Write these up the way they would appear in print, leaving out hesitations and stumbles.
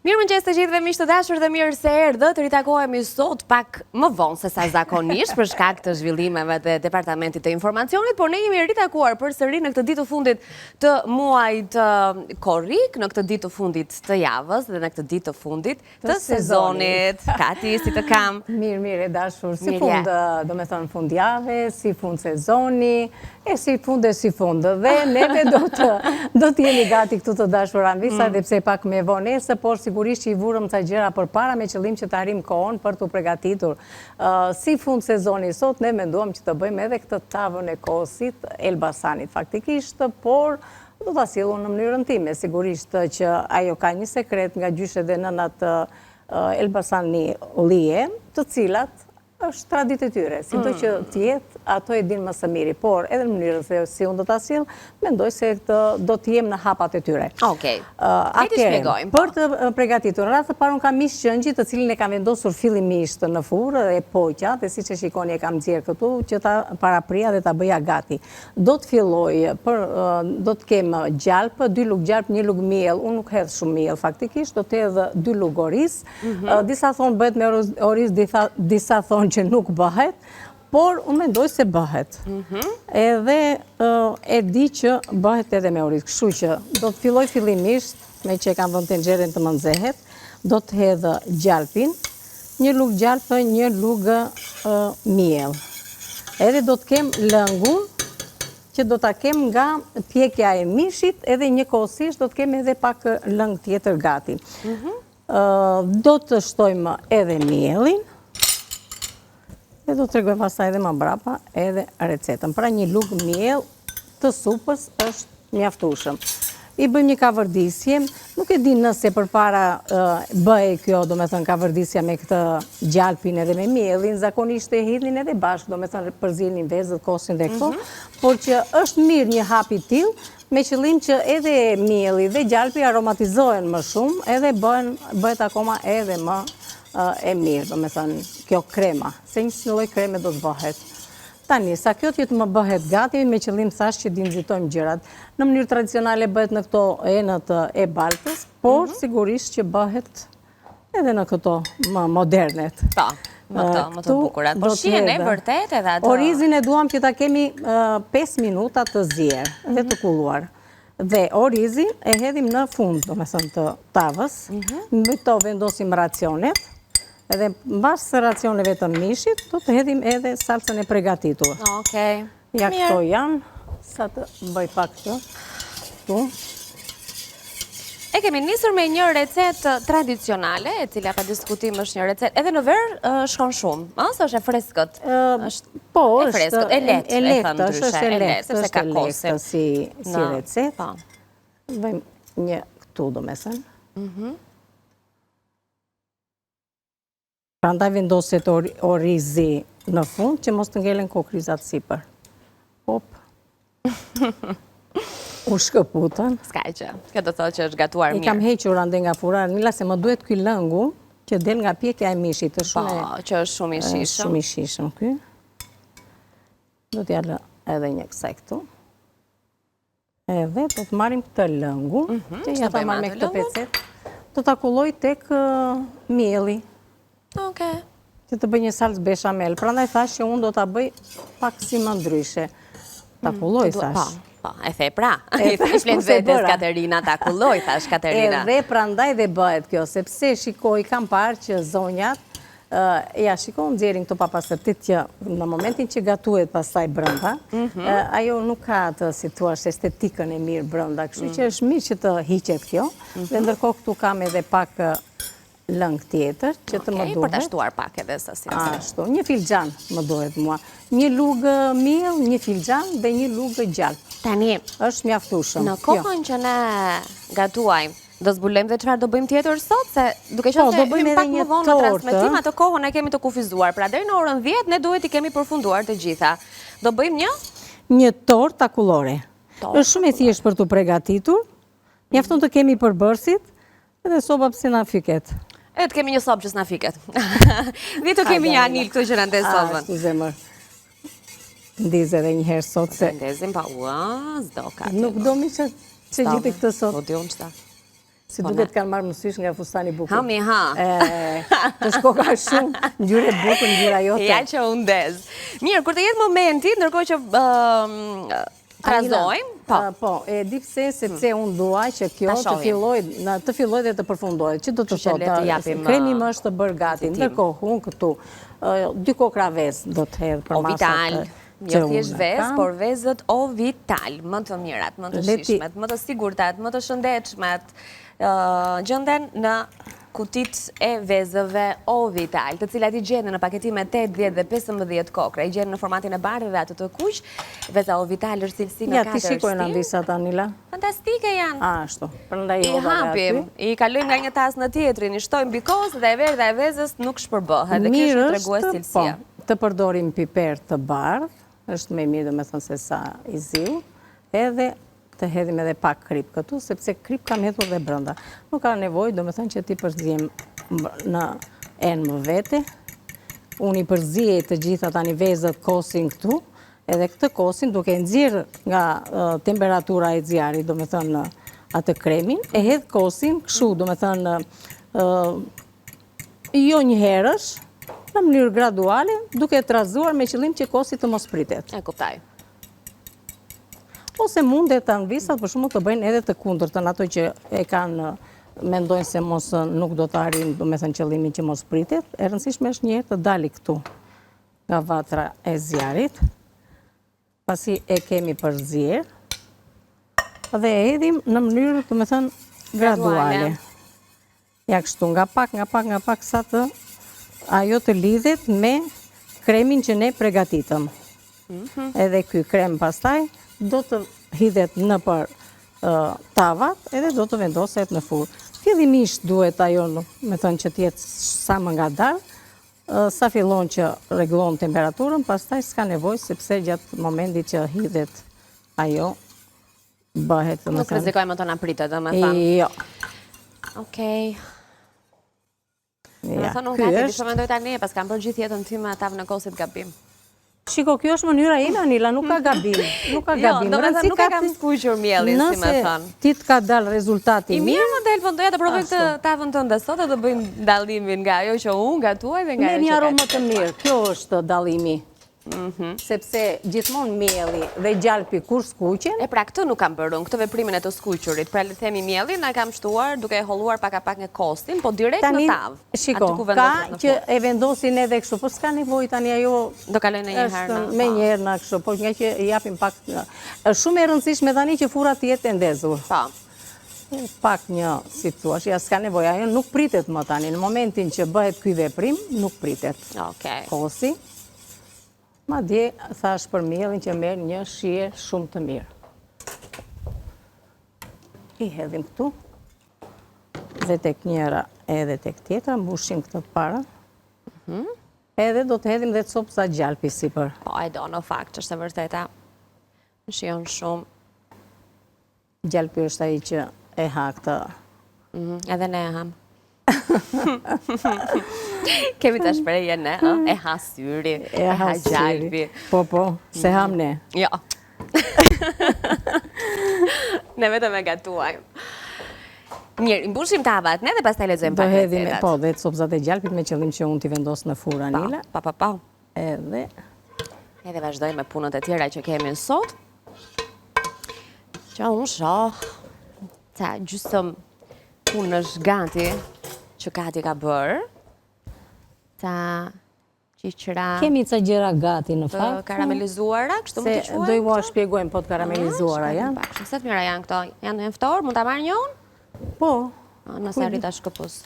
Mirëmëngjes të gjithëve miq të dashur dhe mirë se erdhët. Ritakohemi sot pak më vonë se sa zakonisht për shkak të zhvillimeve të Departamentit të Informacionit, por ne jemi ritakuar përsëri në këtë ditë të fundit të muajit korrik, në këtë ditë të fundit të javës dhe në këtë ditë të fundit të sezonit. Kati, si të kam? Mirë, mirë, e dashur. Si fund, domethënë fund jave, si fund sezoni, E si fund e si fund, dhe neve do të, do të jemi gati këtu të dashur Anvisa, mm. edhe pse pak me vonesë, por sigurisht që i vurëm ca gjëra përpara me qëllim që të arrijmë kohën për t'u pregatitur. Si fund sezoni sot, ne menduam që të bëjmë edhe këtë tavën e kosit Elbasanit, faktikisht, por do ta sjell unë në mënyrën time, sigurisht që ajo ka një sekret nga gjyshet dhe nënat Elbasanlije, të cilat Është traditë e tyre, sido që mm. të jetë, ato e dinë më së miri, por edhe në mënyrën se si unë do ta sjell, mendoj se këtë do të jem në hapat e tyre. Okej. Le t'i shpjegojmë. Po. Për të pregatitur, në radhë të parë unë kam mish qengji, të cilin e kam vendosur fillimisht në furrë e poqa, dhe siç e shikoni e kam nxjerrë këtu që ta paraprija dhe ta bëja gati. Do të filloj për do të kem gjalpë, dy lugë gjalpë, një lugë miell, unë nuk hedh shumë miell faktikisht, do të hedh dy lugë oriz, Mhm. Disa thonë bëhet me oriz, disa thonë që nuk bëhet, por unë mendoj se bëhet. Mhm. Edhe e di që bëhet edhe me oriz, kështu që do të filloj fillimisht, meqë e kam vënë tenxheren të më nxehet, do të hedh gjalpin, një lugë gjalpë, një lugë miell. Edhe do të kem lëngun, që do ta kem nga pjekja e mishit, edhe njëkohësisht do të kem edhe pak lëng tjetër gati. Mhm. Do të shtojmë edhe miellin dhe do të tregoj pastaj edhe më mbrapa edhe recetën. Pra një lugë miell të supës është mjaftueshëm. I bëjmë një kavërdisje, nuk e di nëse përpara bëhej kjo, domethënë kavërdisja me këtë gjalpin edhe me miellin, zakonisht e hidhnin edhe bashkë, domethënë përzinin vezët, kosin dhe këto, mhm. por që është mirë një hap i tillë, Me qëllim që edhe mielli dhe gjalpi aromatizohen më shumë edhe bëhen, bëhet akoma edhe më e mirë, domethënë, kjo krema, se një si lloj kreme do të bëhet. Tani, sa kjo të më bëhet gati, me qëllim thashë që t'i nxitojmë gjërat. Në mënyrë tradicionale bëhet në këto enët e baltës, por mhm. sigurisht që bëhet Edhe në këto më modernet. Po, më të, më të bukurat. Po shihen e vërtet edhe ato. Orizin e duam që ta kemi 5 minuta të zier dhe të mhm. kulluar. Dhe orizin e hedhim në fund, domethënë të tavës. Mhm. Mbi to vendosim racionet. Edhe mbas racioneve të mishit, do të hedhim edhe salcën e pregatitur. Okej. Ja këto janë, sa të bëj pak të, këtu. E kemi nisur me një recetë tradicionale, e cila pa diskutim është një recetë, edhe në verë shkon shumë, ë, se është e freskët. Është po, e freskët, e lehtë, e lehtë, është është e lehtë, sepse ka kosin. Si, si recetë. Po. Bëjmë një këtu, domethënë. Mhm. Prandaj vendoset orizi në fund, që mos të ngelen kokrizat sipër. Hop. U shkëputën. S'ka gjë. Kjo do thotë që është gatuar mirë. I kam hequr andej nga furra, Mila, se më duhet ky lëngu që del nga pjekja e mishit. Është shumë po, që është shumë i shijshëm. Shumë i shijshëm ky. Do t'ia lë edhe një kësaj këtu. Edhe do të marrim këtë lëngun, mhm, që ja ta marr me këtë pecetë, do ta kulloj tek mielli. Okej. Që të bëj një salcë beshamel. Prandaj thashë që unë do ta bëj pak si më ndryshe. Ta mm, kulloj, thashë. Po, po, e the pra. E thashë, flet vetes Katerina, ta kulloj, thashë Katerina. Edhe prandaj dhe bëhet kjo, sepse shikoj, kam parë që zonjat, Ja, shiko, nxjerrin këto papastërtitë që në momentin që gatuhet pastaj brenda, mhm. ajo nuk ka atë, si thua, estetikën e mirë brenda, kështu që mm. është mirë që të hiqet kjo, mhm. dhe ndërkohë këtu kam edhe pak lëng tjetër, që të më duhet. Për ta shtuar pak edhe sasinë. Ashtu, një filxhan më duhet mua. Një lugë miell, një filxhan dhe një lugë gjalpë. Tani, është mjaftueshëm. Në kohën që ne gatuajmë, Do zbulojmë dhe çfarë do bëjmë tjetër sot, se duke qenë po, se hymë pak më vonë në transmetim, atë kohën e kemi të kufizuar. Pra deri në orën 10 ne duhet t'i kemi përfunduar të gjitha. Do bëjmë një një tortë akullore. Është shumë e thjeshtë për t'u pregatitur. Mjafton të kemi përbërësit dhe soba pse na fiket. E të kemi një sobë që s'na fiket. Dhe të kemi një anil këtu që na ndez sobën. Ashtu zemër. Ndiz edhe një herë sot se... Ndezim pa, ua, s'do ka. Nuk do mi që që gjithë këtë sot. Po di unë qëta. Si po duket kanë marrë mësysh nga fustani i bukur. Ha mi ha. Të shkoka shumë, ngjyrë e bukur, ngjyra jote. Ja që u ndez. Mirë, kur të jetë momenti, ndërkohë që trazojmë, po. Po, e di pse, sepse hmm. unë dua që kjo të fillojë, të fillojë dhe të përfundojë. Që do të thotë, kremi më është bërë gati. Ndërkohë, unë këtu, dy kokrra vezë do të hedh për masat. Jo thjesht vezë, por vezët O Vital, më të mirat, më të shijshmet, më të sigurtat, më të shëndetshmet, gjenden në kutitë e vezëve O Vital, të cilat i gjenden në paketime 8, 10 dhe 15 kokrra, i gjenden në formatin e bardhë dhe atë të kuq, veza O Vital është cilësi në 4 stinë. Ja, t'i shikojnë Anvisa, Anila. Fantastike janë. Ashtu, prandaj i hapim, i kalojmë nga një tas në tjetrin, i shtojmë mbi kos dhe e verdha e vezës nuk shpërbëhet. Dhe kjo është një tregues cilësie. Po, të përdorim piper të bardhë, është më i mirë domethënë se sa i ziu, edhe të hedhim edhe pak kripë këtu, sepse kripë kam hedhur dhe brenda. Nuk ka nevojë, domethënë që t'i përziejmë në enë më vete. Unë i përziej të gjitha tani vezët kosin këtu, Edhe këtë kosin duke e nxjerrë nga temperatura e zjarrit, domethënë atë kremin, e hedh kosin kështu, domethënë jo njëherësh, në mënyrë graduale, duke e trazuar me qëllim që kosi të mos pritet. E kuptoj. Ose mundet Anvisat, për shembull të bëjnë edhe të kundërtën, ato që e kanë mendojnë se mos nuk do të arrijnë, domethënë qëllimin që mos pritet, e rëndësishme është njëherë të dali këtu. nga vatra e zjarrit, pasi e kemi përzier, dhe e hedhim në mënyrë, domethënë, graduale. Ja kështu, nga pak, nga pak, nga pak, sa të ajo të lidhet me kremin që ne pregatitëm. Mhm. Edhe ky krem pastaj do të hidhet nëpër tavat edhe do të vendoset në furrë. Fillimisht duhet ajo, domethënë që të jetë sa më ngadalë, Sa fillon që rregullon temperaturën, pastaj s'ka nevojë sepse gjatë momentit që hidhet ajo bëhet, domethënë. Nuk rrezikojmë të na pritet, domethënë. Jo. Okej. Domethënë unë gati, di mendoj tani, pas kam bërë gjithë jetën time tavën e kosit gabim. Shiko, kjo është mënyra ime, Anila, nuk ka gabim. Nuk ka jo, gabim. Jo, domethënë nuk e kam skuqur miellin, si me thënë. Nëse ti të ka dalë rezultati i mirë. I mirë më del, po doja të provoj këtë tavën tënde sot e të bëjmë dallimin nga ajo që unë gatuaj dhe nga ajo që Merr një aromë të mirë, kjo është dallimi. Mhm. Sepse gjithmonë mielli dhe gjalpi kur skuqen. E pra këtë nuk kam bërë unë, këtë veprimin e të skuqurit. Pra le të themi miellin e kam shtuar duke e holluar pak a pak me kosin, po direkt në tavë. Shiko, ka që e vendosin edhe kështu, po s'ka nevojë tani ajo... Do kalojë menjëherë në... Menjëherë në kështu, po nga që i japim pak... është shumë e rëndësishme tani që furra të jetë e ndezur. Pa. Po. Pak një, si thua, ja s'ka nevojë, ajo nuk pritet më tani, në momentin që bëhet ky veprim, nuk pritet. Okej. Kosi, madje, thashë për miellin që merr një shije shumë të mirë. I hedhim këtu. Dhe tek njëra edhe tek tjetra, mbushim këtë të para. Mhm. Edhe do të hedhim dhe copëza gjalpi sipër. Po, e do në fakt, është e vërteta. Më shijon shumë. Gjalpi është ai që e ha këtë. Mhm, edhe ne e hamë. Kemi të shprehje ne, e ha syri, e ha gjalpi. Po, po, s'e hamë ne. Jo. Ne vetëm e gatuajmë. Mirë, i mbushim tavat ne dhe pastaj lexojmë pak recetat. Po, dhe copëzat e gjalpit me qëllim që unë t'i vendos në furrë Anila. Pa, pa, pa. Edhe. Edhe vazhdojmë me punët e tjera që kemi sot. Që unë shoh, ca gjysëm punë është gati, që gati ka bërë. Ca qiqra. Kemi ca gjëra gati në fakt. Të karamelizuara, kështu mund t'i quajmë? Do jua shpjegojmë, po të karamelizuara, ah, janë. Pak, shumë sa të mira janë këto. Janë në ftohur, mund ta marr një unë? Po. Ah, nëse arrij ta shkëpus.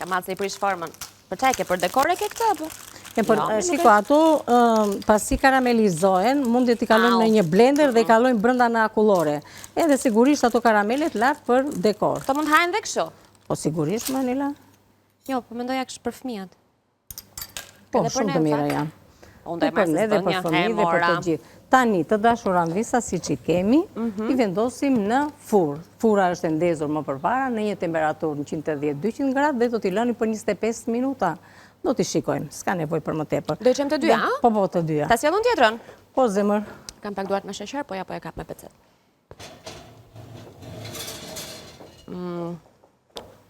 Kam se i prish formën. Për ça e ke, për dekor e ke këtë, apo? E për, jo, shiko, ato pasi karamelizohen, mund t'i kalojmë në një blender dhe i kalojmë brenda në akullore. Edhe sigurisht ato karamelet lart për dekor. Këto mund hahen dhe kështu? Po sigurisht, Anila. Jo, po mendoja kështu për fëmijët. Po, shumë të mira janë. Unë do e marr se për fëmijë dhe për të gjithë. Tani, të dashur Anvisa, siç i kemi, mhm. i vendosim në furrë. Furra është e ndezur më përpara, në një temperaturë 180-200 gradë dhe do t'i lëmë për 25 minuta. Do t'i shikojmë, s'ka nevojë për më tepër. Do i çojmë të dyja, a? Po, po, të dyja. Ta sjell unë tjetrën? Po, zemër. Kam pak duart me sheqer, po ja po e kap me pecetë. Mm.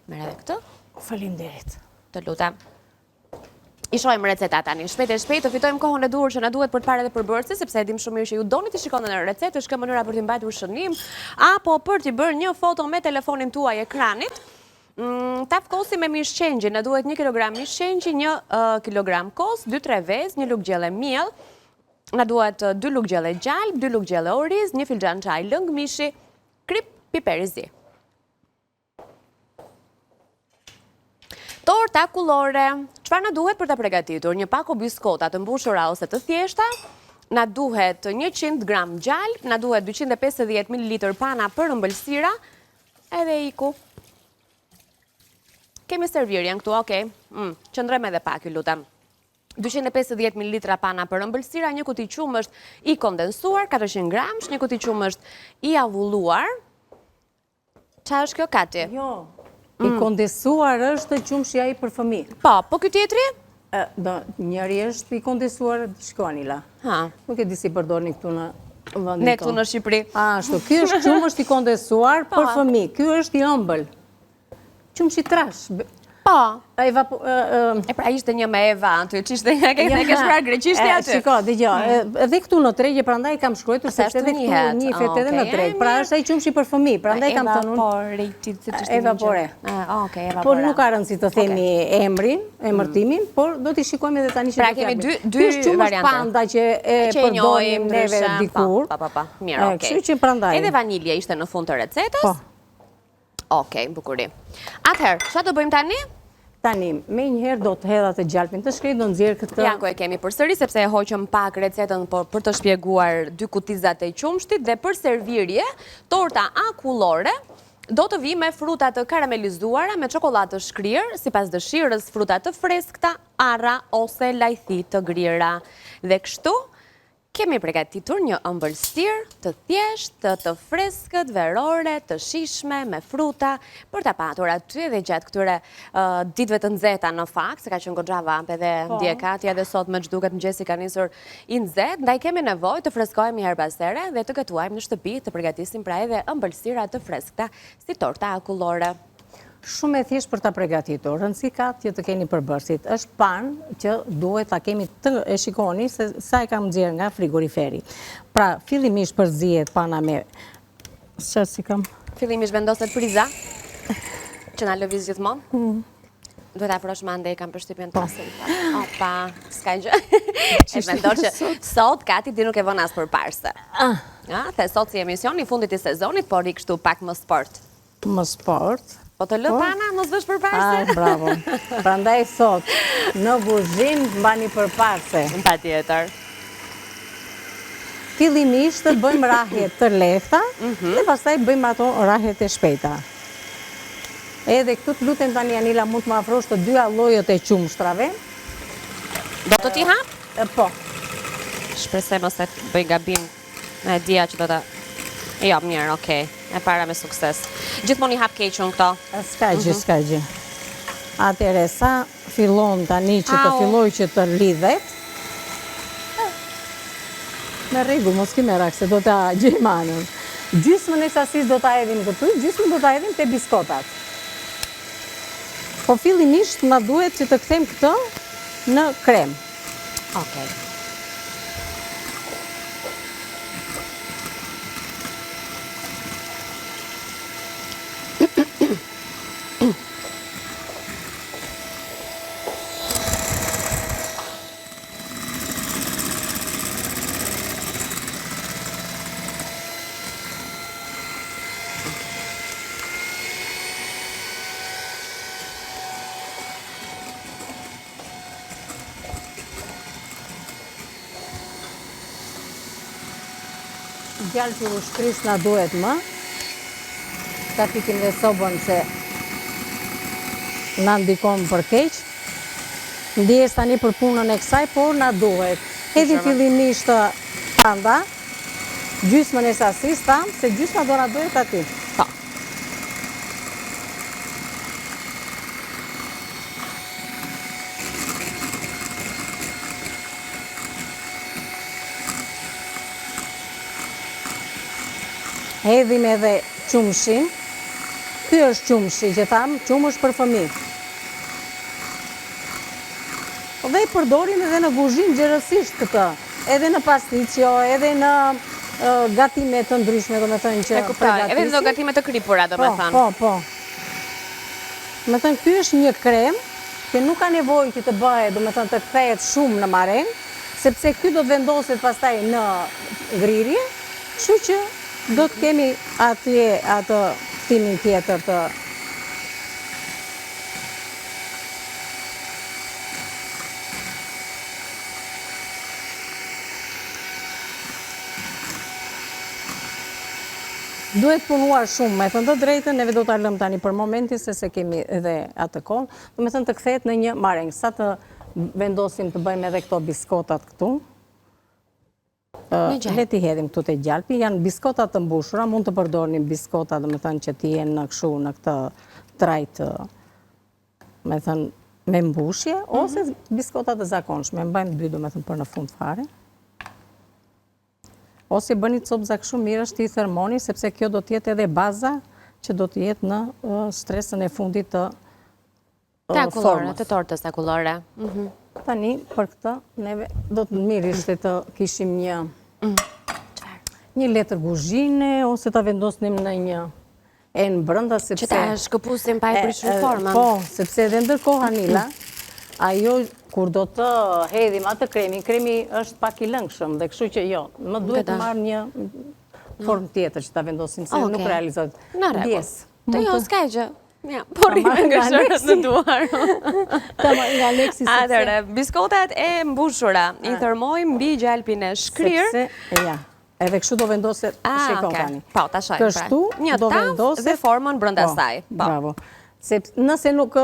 Merr edhe këtë. Faleminderit. Të lutem. I shohim recetat tani. Shpejt e shpejt të fitojmë kohën e duhur që na duhet për të parë edhe përbërësit, sepse e dim shumë mirë që ju doni të shikoni në recetë, është kjo mënyra për të mbajtur shënim apo për të bërë një foto me telefonin tuaj ekranit. Mm, tavë kosi me mish qengji, na duhet 1 kg mish qengji, 1 kg kos, 2-3 vezë, një lugë gjelle miell, na duhet 2 lugë gjelle gjalpë, 2 lugë gjelle oriz, një filxhan çaj lëng mishi, kripë, piper i zi. Torta akullore. Çfarë na duhet për ta pregatitur? Një pako biskota të mbushura ose të thjeshta, na duhet 100 gram gjalpë, na duhet 250 ml pana për ëmbëlsira, edhe iku. Kemi servirjen këtu, okej. Mm, qëndrojmë edhe pak, ju lutem. 250 ml pana për ëmbëlsira, një kuti qumësht i kondensuar, 400 gramsh, një kuti qumësht i avulluar, Ça është kjo Kati? Jo, i mm. kondensuar është qumështi ai për fëmijë. Po, po ky tjetri? Do, njëri është i kondensuar, shiko Anila. Ha. Nuk e di si përdorni këtu në vendin Ne këtu në Shqipëri. Ashtu, ky është qumësht i kondensuar po. për fëmijë, ky është i ëmbël. Qumësht i trashë. Po. E pra ishte një me Eva aty, që ishte një ke ke shkruar greqisht aty. Shiko, dëgjo, mm. edhe këtu në tregje prandaj kam shkruar sepse edhe këtu njihet edhe në treg. Pra është ai qumështi për fëmijë, prandaj kam thënë unë. Evapore, ti ti ti. Evapore. Okej, evapore. Por nuk ka rëndësi të themi emrin, emërtimin, mm. por do t'i shikojmë edhe tani që pra do të kemi dy dy variante. Panda që e përdorim neve dikur. Po, po, po. Mirë, okej. Kështu që prandaj. Edhe vanilja ishte në fund të recetës. Po. Okej, bukuri. Atëherë, çfarë do bëjmë tani? Tani, menjëherë do të hedh atë gjalpin të shkrirë, do nxjerr këtë... Ja, ku e kemi përsëri, sepse e hoqëm pak recetën por për të shpjeguar dy kutizat e qumështit dhe për servirje, torta akullore, do të vijë me fruta të karamelizuara, me çokollatë të shkrirë, sipas dëshirës fruta të freskëta, arra ose lajthi të grira. Dhe kështu, Kemi pregatitur një ëmbëlsirë të thjeshtë, të freskët, verore, të shijshme, me fruta, për ta patur aty edhe gjatë këtyre ditëve të nxehta në fakt, se ka qenë goxha vapë edhe po. dje Kati edhe sot me ç'duket mëngjesi ka nisur i nxehtë, ndaj kemi nevojë të freskohemi herë pas here dhe të gatuajmë në shtëpi, të pregatisim pra edhe ëmbëlsira të freskëta si torta akullore. Shumë e thjeshtë për ta pregatitur. Rëndësi ka që të keni përbërësit. Është panë që duhet ta kemi të e shikoni se sa e kam nxjerrë nga frigoriferi. Pra, fillimisht përzihet pana me ça si kam? Fillimisht vendoset priza që na lëviz gjithmonë. Mm. Duhet ta afrosh më andej, kam përshtypjen të pasin. Po. Opa, s'ka gjë. E mendoj që sot Kati ti nuk e vën as përparëse. Ah. Ah, the sot si emisioni i fundit i sezonit, por i kështu pak më sport. Më sport. Po të lë po. pana, mos vësh përparëse. Ah, bravo. Prandaj sot, në kuzhinë mbani përparëse. Patjetër. Fillimisht të bëjmë rrahje të lehta mhm. dhe pastaj bëjmë ato rrahjet e shpejta. Edhe këtu të lutem tani Anila mund të më afrosh të dyja llojet e qumështrave. Do të t'i hap? Po. Shpresoj mos e bëj gabim. E dija që do ta... Jo, mirë, okej. E para me sukses. Gjithmonë i hap keq unë këto. S'ka gjë, mhm. s'ka gjë. Atëherë, sa fillon tani që të fillojë që të lidhet, në rregull, mos ki merak, se do ta gjejmë anën. Gjysmën e sasisë do ta hedhim këtu, gjysmën do ta hedhim te biskotat. Po fillimisht na duhet që të kthejmë këtë në krem. Okej. Gjalpi u shkri s'na duhet më. Ta fikim dhe sobën se na ndikon për keq. Ndjesë tani për punën e kësaj, por na duhet. Hedhim fillimisht panda, gjysmën e sasisë, thamë, se gjysma do na duhet aty. Po. Hedhim edhe qumështin. Ky është qumështi që thamë, qumësht për fëmijë. Dhe e përdorim edhe në guzhinë gjerësisht këtë, edhe në pastiçio, edhe në gatime të ndryshme, domethënë që pregatisim. Edhe në gatime të kripura, domethënë. Po, po, po. Domethënë, ky është një krem që nuk ka nevojë që të bëhet, domethënë të kthehet shumë në marengë, sepse ky do të vendoset pastaj në ngrirje, kështu që do të kemi atje atë kthimin tjetër të Duhet punuar shumë, me thënë të drejtën, neve do ta lëmë tani për momentin, se s'e kemi edhe atë kohë, domethënë të kthehet në një marengë, sa të vendosim të bëjmë edhe këto biskotat këtu. Le t'i hedhim këtu te gjalpi, janë biskota të mbushura, mund të përdorni biskota, domethënë që të jenë në kështu në këtë trajtë, domethënë, me mbushje, mhm. ose biskota të zakonshme, mbajmë dy, domethënë, për në fund fare. Ose bëni copëza kështu mirë është t'i thërmoni, sepse kjo do të jetë edhe baza që do të jetë në shtresën e fundit të Të akullore, të tortës akullore. Mhm. Tani, për këtë, neve do të mirë ishte të kishim një mm. një letër guzhine, ose ta vendosnim në një enë brënda, sepse... Që ta shkëpusim pa e prishur formën. Po, sepse edhe ndërkohë Anila, ajo kur do të hedhim atë kremin, kremi është pak i lëngshëm, dhe kështu që jo, më duhet të marr një formë tjetër që ta vendosim, se nuk realizohet. Në rregull. Të jo, s'ka gjë. Ja, po rri me gërshërët në duar. Ta marr nga Aleksi sepse... Atëherë, biskotat e mbushura, i ah. thërmojmë mbi gjalpin e shkrirë. Sepse, ja, edhe kështu do vendoset, ah, shiko tani. Po, ta shohim. Pra. Kështu do vendoset... Një dhe formën brenda po, saj. Po. Bravo. Se nëse nuk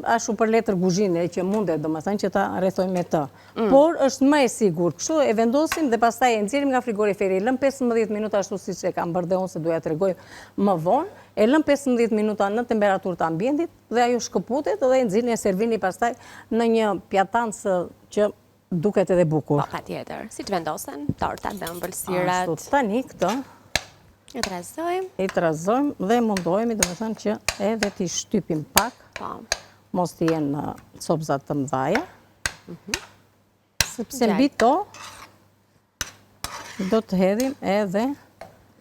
ashtu për letër guzhine që mundet, domethënë që ta rrethojmë me të. Mm. Por është më e sigurt. Kështu e vendosim dhe pastaj e nxjerrim nga frigoriferi. E lëmë 15 minuta ashtu siç e kam bërë dhe unë se doja tregoj më vonë. E lëmë 15 minuta në temperaturë të ambientit dhe ajo shkëputet dhe e nxirrni e servirni pastaj në një pjatancë që duket edhe bukur. Po, patjetër. Si të vendosen tortat dhe ëmbëlsirat. Ashtu, tani këtë E trazojmë. E trazojmë dhe mundohemi, domethënë që edhe t'i shtypim pak. Po. Mos të jenë copëza të mëdhaja. Mhm. Sepse mbi to do të hedhim edhe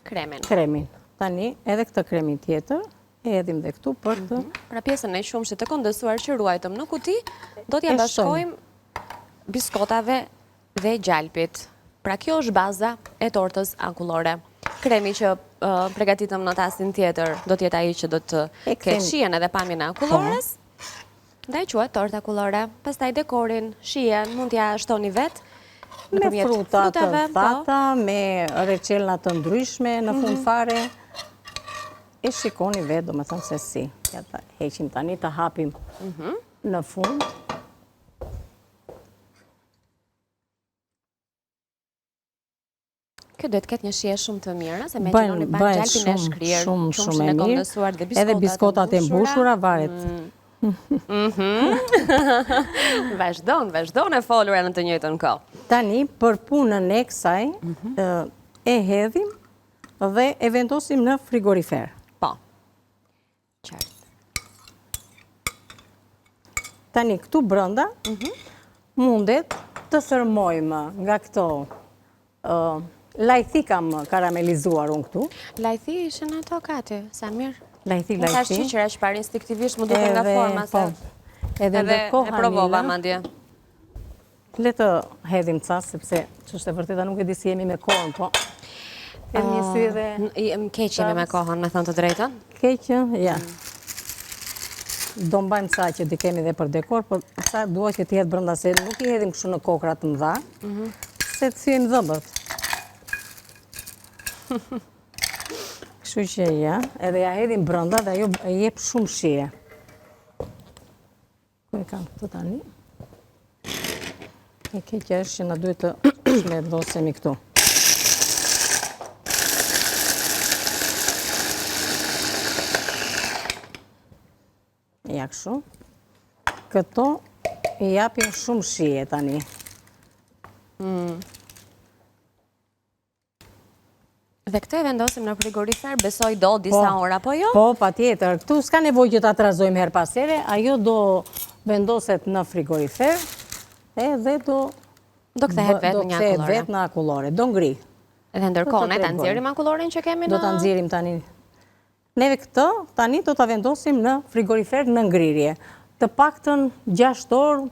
kremin. Kremin. Tani edhe këtë kremin tjetër e hedhim dhe këtu për të mhm. Pra pjesën e qumështit të kondensuar që ruajtëm në kuti, do t'ia bashkojmë biskotave dhe gjalpit. Pra kjo është baza e tortës akullore. Kremi që pregatitëm në tasin tjetër, do të jetë ai që do të ketë shijen edhe pamjen e akullores. Po. Ndaj quhet tortë akullore. Pastaj dekorin, shijen, mund t'ia shtoni vetë. Me fruta të po. thata, me reçelna të ndryshme në fund mhm. fare. E shikoni vetë, domethënë se si. Ja ta heqim tani, të hapim mhm. në fund. Kjo duhet të ketë një shije shumë të mirë, se meqë doni pak gjalpin e shkrirë, shumë, shumë e mirë, dhe edhe biskotat e mbushura, varet. Mm. Mhm. Vazhdon, vazhdon e folura në të njëjtën kohë. Tani, për punën e kësaj, mhm. e hedhim dhe e vendosim në frigorifer. Po. Qartë. Tani, këtu brënda, mhm. mundet të thërmojmë nga këto lajthi kam karamelizuar unë këtu. Lajthi ishin ato gati, sa mirë. Lajthi, lajthi. Unë thashë qyqëra që parë instinktivisht më duken nga forma. Po, edhe e provova, madje. Le të hedhim ca, sepse që është e vërteta nuk e di si jemi me kohën, po. Hedhim një sy edhe... Keq jemi me kohën, me thënë të drejtën. Keq, ja. Do mbajmë ca që t'i kemi dhe për dekor, po ca dua që t'i hedh brënda, se nuk i hedhim kështu në kokrra të mëdha, mhm. se të thyejmë dhëmbët. Kështu që ja, edhe ja hedhim brënda dhe ajo e jep shumë shije. Ku e kam këtu tani? E keqja është që na duhet të zhvendosemi këtu. Ja kështu. Këto i japin shumë shije tani. Mm. Dhe këtë e vendosim në frigorifer, besoj do disa po, ora, apo jo? Po, patjetër. Këtu s'ka nevojë që ta trazojmë herë pas here, ajo do vendoset në frigorifer, edhe do... Do kthehet vetë në një akullore. Do kthehet vetë në akullore, do ngrijë. Dhe ndërkohë, ne ta nxjerrim akulloren që kemi në... Do ta nxjerrim tani. Neve këtë, tani do ta vendosim në frigorifer në ngrirje. Të paktën 6 orë,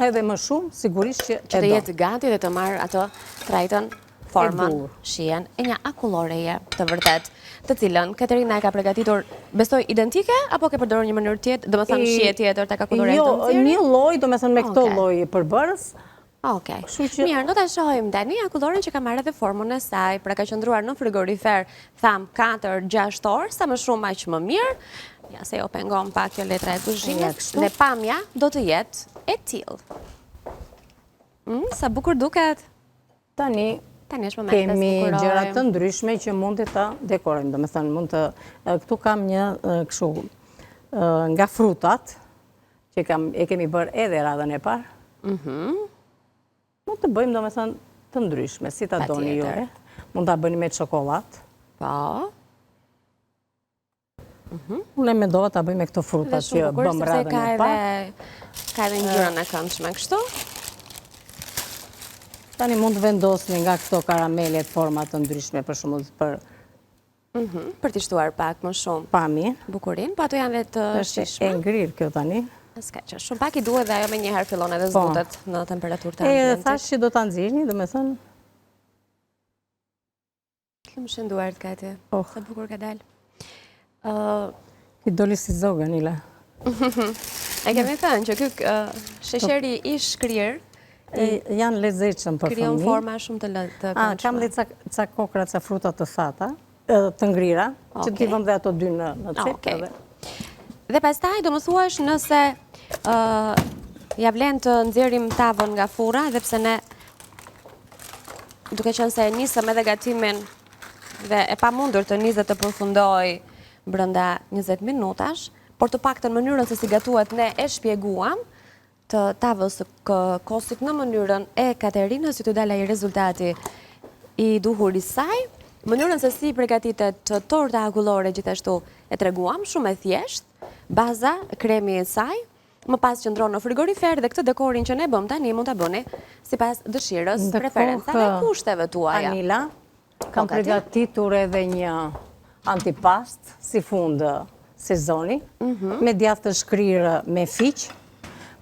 edhe më shumë, sigurisht që e do. Që të jetë gati dhe të marrë atë trajtën, formën, shijen e një akulloreje të vërtetë, të cilën Katerina e ka pregatitur, besoj identike, apo ke përdorur një mënyrë tjetër, domethënë shije tjetër tek akullorja jo, të nxjerrim? Jo, një lloj, domethënë me këto lloj përbërës, Okej. Mirë, do ta shohim tani akulloren që ka marrë edhe formën e saj, pra ka qëndruar në frigorifer, thamë 4-6 orë, sa më shumë aq më mirë. Ja se jo pengon pak kjo letra e kuzhinës dhe pamja do të jetë e tillë. Mm, sa bukur duket. Tani Tani është momenti të kemi gjëra të ndryshme që mund të dekorojmë. Domethënë, mund të, këtu kam një kështu nga frutat, që kam, e kemi bërë edhe radhën e parë. Mhm. Mund të bëjmë, domethënë, të ndryshme, si ta doni juve. Mund ta bëni me çokollatë. Po. Mhm. Unë e mendova ta bëj me këto fruta që bëmë radhën e parë. Ka edhe ngjyrën e këndshme kështu. Tani mund të vendosni nga këto karamelet forma të ndryshme për shembull për Mhm, për t'i shtuar pak më shumë. Pamje. Bukurinë, po ato janë dhe të shijshme. Është e ngrirë kjo tani. S'ka që, shumë pak i duhet dhe ajo menjëherë fillon edhe po. zbutet në temperaturë të ambientit. E thashë që do ta nxirrni, domethënë. Të lumshin duart, Kati. Oh. Sa bukur ka dalë. I doli si zog, Anila. E kemi thënë që ky sheqeri i shkrirë janë lezetshëm për fëmijë. Krijon forma shumë të të këndshme. Kam dhe ca kokra, ca fruta të thata, të ngrira, që t'i vëmë dhe ato dy në në cep edhe. Dhe pastaj do më thuash nëse ia vlen të nxjerrim tavën nga furra, edhe pse ne duke qenë se e nisëm edhe gatimin dhe e pamundur të nisë dhe të përfundojë brenda 20 minutash, por të paktën mënyrën se si gatuhet ne e shpjeguam të tavës së kosit në mënyrën e Katerinës që të dalë ai rezultati i duhur i saj. Mënyrën se si pregatitet torta akullore gjithashtu e treguam, shumë e thjeshtë, baza, kremi i saj, më pas qëndron në frigorifer dhe këtë dekorin që ne bëmë tani mund ta bëni sipas dëshirës, preferencave dhe kushteve tuaja. Anila, kam po, pregatitur edhe një antipast si fund sezoni, mhm. me djathë të shkrirë me fiq.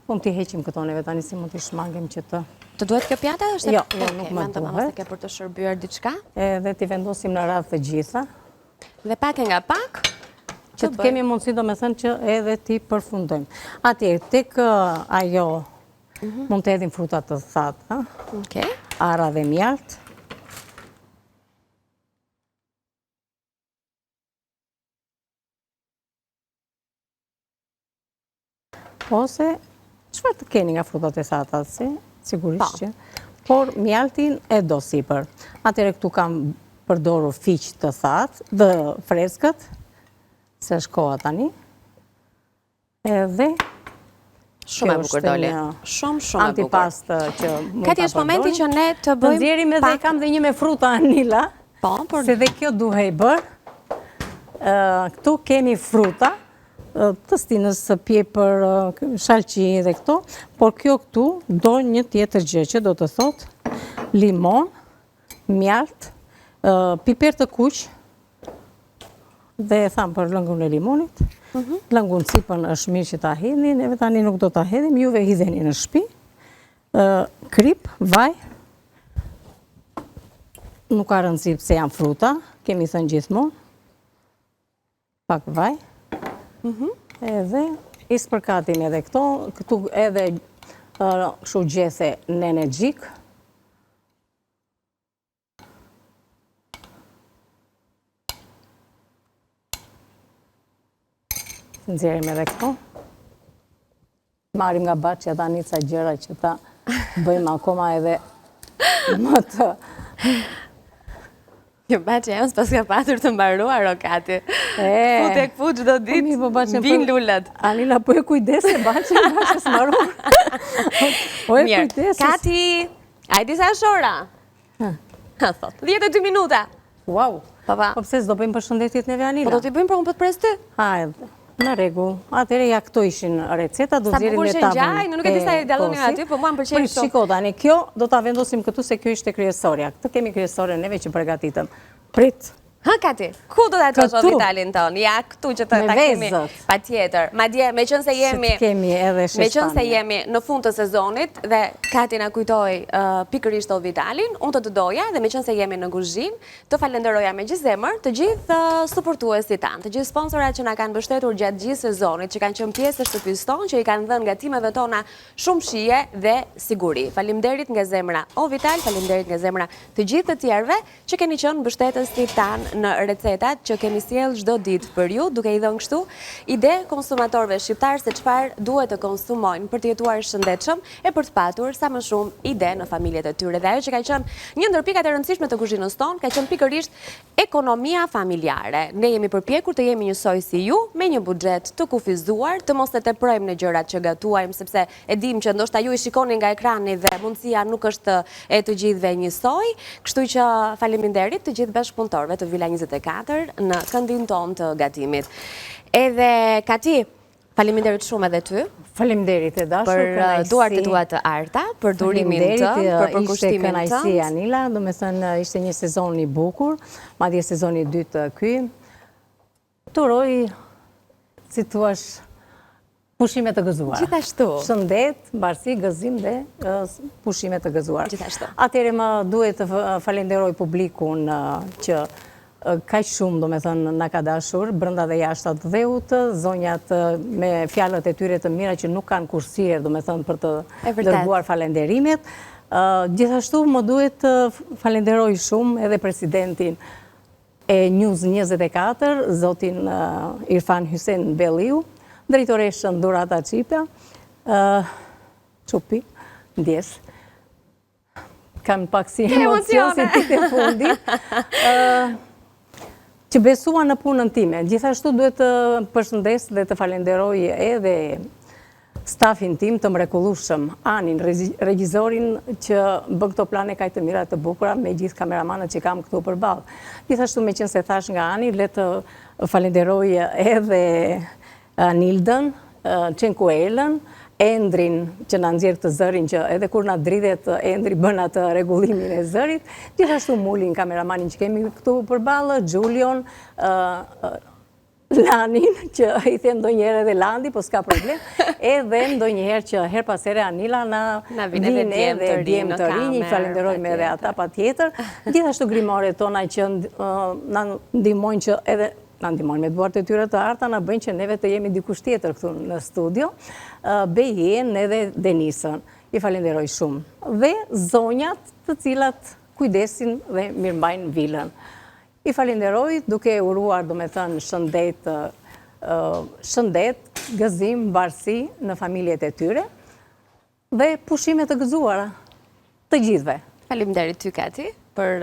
Mund t'i heqim këto neve tani si mund t'i shmangim që të... Të duhet kjo pjata? Jo, jo, nuk më duhet. Ke për të shërbyer diçka? Edhe t'i vendosim në radhë të gjitha. Dhe pak e nga pak, që të kemi mundësi domethënë që edhe t'i përfundojmë. Atje, tek ajo, mhm. mund të hedhim fruta të thata, arra dhe mjaltë. Ose, çfarë të keni nga frutat e thata, si? Sigurisht po. që. Por, mjaltin e do sipër. Atëherë këtu kam përdorur fiq të thatë, dhe freskët, se është koha tani. Edhe, Shumë e bukur doli. Shumë, shumë e bukur. Antipast që mund ta përdorim. Kati është momenti që ne të bëjmë... Të nxjerrim edhe kam dhe një me fruta, Anila. Po, por... Se dhe kjo duhej bërë. Këtu kemi fruta, të stinës së pjepër, shalqi dhe këto, por kjo këtu do një tjetër gjë që do të thotë limon, mjaltë, piper të kuq, dhe e thamë për lëngun e limonit, mhm. lëngun cipën është mirë që ta hedhni, neve tani nuk do ta hedhim, juve hidheni në shpi, kripë, vaj, nuk ka rëndësi pse janë fruta, kemi thënë gjithmonë, pak vaj, mhm. edhe i spërkatim edhe këto, këtu edhe kështu gjethe nenexhik, Nxjerrim edhe këto. Marrim nga bahçja tani ca gjëra që ta bëjmë akoma edhe më të... Një bahçe jam s'paska patur të mbaruar, o Kati. Fut e këput çdo ditë, po bin lulet. Anila, po e kujdese bahçen, bahçe s'mbaruar. Po e kujdese. Kati, a e di sa është ora? Ha, thot, 12 minuta. Wow! Po, po. Po pse s'do bëjmë përshëndetjet neve Anila? Po do t'i bëjmë, por unë po të pres ty. Hajde, në rregull. Atëherë ja këto ishin recetat, do Sa nxjerrim bukur me që tavën. ngjajnë, nuk e di sa e dalloni aty, po mua më pëlqejnë Prit, shumë. Shiko tani, kjo do ta vendosim këtu se kjo ishte kryesorja. Këtë kemi kryesore neve që përgatitëm. Prit. Hë, Kati, ku do ta çosh Këtu. Vitalin tonë? Ja, këtu që të Me ta kemi. vezët. Patjetër. Madje, meqenëse jemi Se të kemi edhe Meqenëse sheshpamje. jemi në fund të sezonit dhe Kati na kujtoi uh, pikërisht o Vitalin, unë të të doja dhe meqenëse jemi në kuzhinë, të falenderoja me gjithë zemër të gjithë uh, suportuesit tanë, të gjithë sponsorat që na kanë mbështetur gjatë gjithë sezonit, që kanë qenë pjesë e shtëpisë tonë, që i kanë dhënë gatimeve tona shumë shije dhe siguri. Faleminderit nga zemra o Vital, faleminderit nga zemra të gjithë të tjerëve që keni qenë mbështetësit tanë në recetat që kemi sjellë çdo ditë për ju, duke i dhënë kështu ide konsumatorëve shqiptarë se çfarë duhet të konsumojnë për të jetuar shëndetshëm e për të patur sa më shumë ide në familjet e tyre. Dhe ajo që ka qenë një ndër pikat e rëndësishme të kuzhinës tonë ka qenë pikërisht ekonomia familjare. Ne jemi përpjekur të jemi njësoj si ju, me një buxhet të kufizuar, të mos e teprojmë në gjërat që gatuajmë, sepse e dimë që ndoshta ju i shikoni nga ekrani dhe mundësia nuk është e të gjithëve njësoj, kështu që faleminderit të gjithë bashkëpunëtorëve të Vila 24 në këndin tonë të gatimit. Edhe Kati, faleminderit shumë edhe ty. Faleminderit e dashur, për uh, duart e tua të arta, për durimin tënd, për uh, përkushtimin tënd. Ishte kënaqësi Anila, domethënë uh, ishte një sezon i bukur, madje sezoni i dytë ky. Të uroj, si thuash, pushime të gëzuara. Gjithashtu. Shëndet, mbarësi, gëzim dhe pushime të gëzuara. Gjithashtu. Atëherë më duhet të falenderoj publikun që kaq shumë, domethënë, na ka dashur, brenda dhe jashtë atdheut, zonjat me fjalët e tyre të mira që nuk kanë kursyer, domethënë, për të dërguar falenderimet. Gjithashtu më duhet të falenderoj shumë edhe presidentin e News 24, zotin Irfan Hysen Belliu, drejtoreshën Dhurata Çipa, Çupi, ndjesë. Kam pak si emocion si ditë e fundit. Që besuan në punën time. Gjithashtu duhet të përshëndes dhe të falenderoj edhe stafin tim të mrekullueshëm, Anin, regjizorin që bën këto plane kaq të mira të bukura me gjithë kameramanët që kam këtu përballë. Gjithashtu meqenëse thashë nga Ani, le të falenderoj edhe Anildën, Çenkuelën, Endrin që na nxjerr këtë zërin që edhe kur na dridhet Endri bën atë rregullimin e zërit, gjithashtu Mulin, kameramanin që kemi këtu përballë, Xhulion, Lanin, që i them ndonjëherë edhe Landi, po s'ka problem, edhe ndonjëherë që herë pas here Anila na vijnë edhe djem të rinj, i falenderojmë edhe ata patjetër, gjithashtu grimoret tona që na ndihmojnë që edhe na ndihmojnë me duart e tyre të arta, na bëjnë që neve të jemi dikush tjetër këtu në studio, Bejen edhe Denisën, i falenderoj shumë. Dhe zonjat të cilat kujdesin dhe mirëmbajnë vilën. I falenderoj duke uruar domethënë shëndet, shëndet, gëzim, mbarësi në familjet e tyre dhe pushime të gëzuara të gjithëve. Faleminderit ty Kati për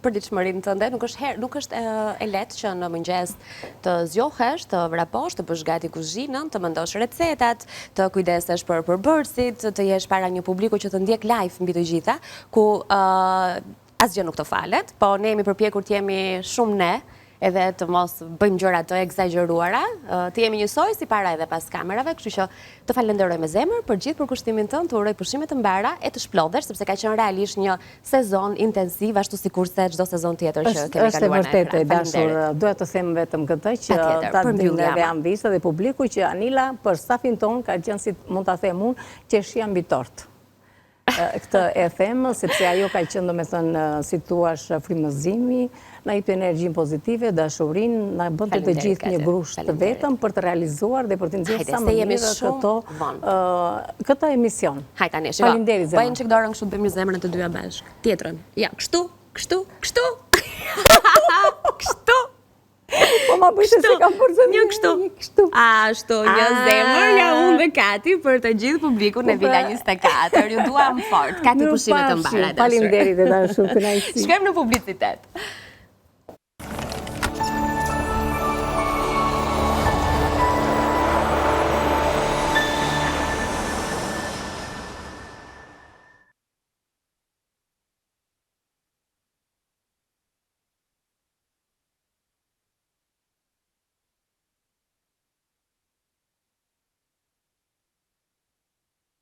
përditshmërinë tënde. Nuk është herë, nuk është e lehtë që në mëngjes të zgjohesh, të vraposh, të bësh gati kuzhinën, të mendosh recetat, të kujdesesh për përbërësit, të jesh para një publiku që të ndjek live mbi të gjitha, ku Asgjë nuk të falet, po ne jemi përpjekur të jemi shumë ne, edhe të mos bëjmë gjëra të ekzagjeruara, të jemi njësoj si para edhe pas kamerave, kështu që të falenderoj me zemër për gjithë përkushtimin tënd, të uroj pushime të mbara e të shplodhesh, sepse ka qenë realisht një sezon intensiv, ashtu sikurse çdo sezon tjetër që kemi kaluar në ekran. Është e vërtetë e dashur, doja të them vetëm këtë që ta dinë edhe amvisat dhe publiku që Anila për stafin tonë ka qenë si mund ta them unë, qershia mbi tortë. Këtë e them, sepse ajo ka qenë, domethënë, si thuash, frymëzimi, na jepte energjinë pozitive, dashurinë, na bënte të gjithë një grusht të vetëm për të realizuar dhe për të nxjerrë sa më mirë këto, këtë emision. Hajde tani, shiko. Faleminderit zemër. Bëjmë çik dorën kështu të bëjmë një zemër të dyja bashkë. Tjetrën. Ja, kështu, kështu, kështu. Kështu. Po ma bëjtë se kam për Një kështu. Një kështu. Ashtu, një zemër nga unë dhe Kati për të gjithë publikun e po Vila 24. Ju duam fort. Kati pushime të mbara. Faleminderit e dashur, kënaqësi. Shkojmë në publicitet.